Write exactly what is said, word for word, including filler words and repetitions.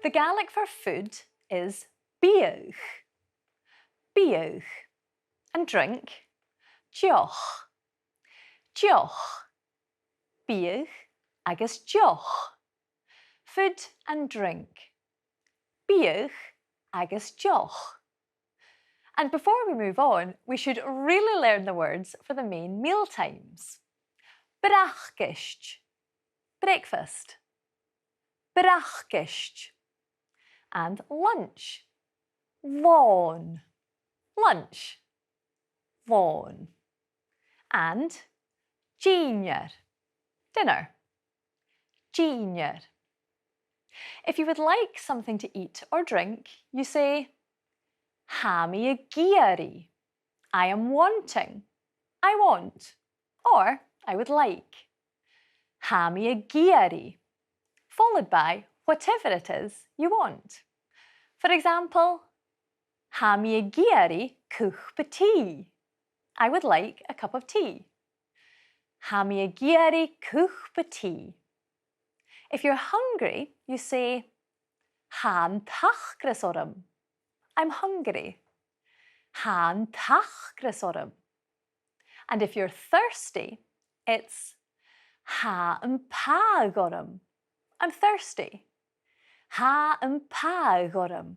The Gaelic for food is biadh. Biadh. And drink. Deoch. Deoch. Biadh agus deoch. Food and drink. Biadh agus deoch. And before we move on, we should really learn the words for the main meal times. Bracaist. Breakfast. Bracaist. And lunch. Lòn. Lunch. Lòn. And dìnnear. Dinner. Dìnnear. If you would like something to eat or drink, you say, tha mi ag iarraidh. I am wanting. I want. Or I would like. Tha mi ag iarraidh. Followed by whatever it is you want. For example, tha mi ag iarraidh cupa tì. I would like a cup of tea. Tha mi ag iarraidh cupa tì. If you're hungry, you say, tha an t-acras orm. I'm hungry. Tha an t-acras orm. And if you're thirsty, it's tha am pàigheadh orm. I'm thirsty. Tha am pàigheadh orm.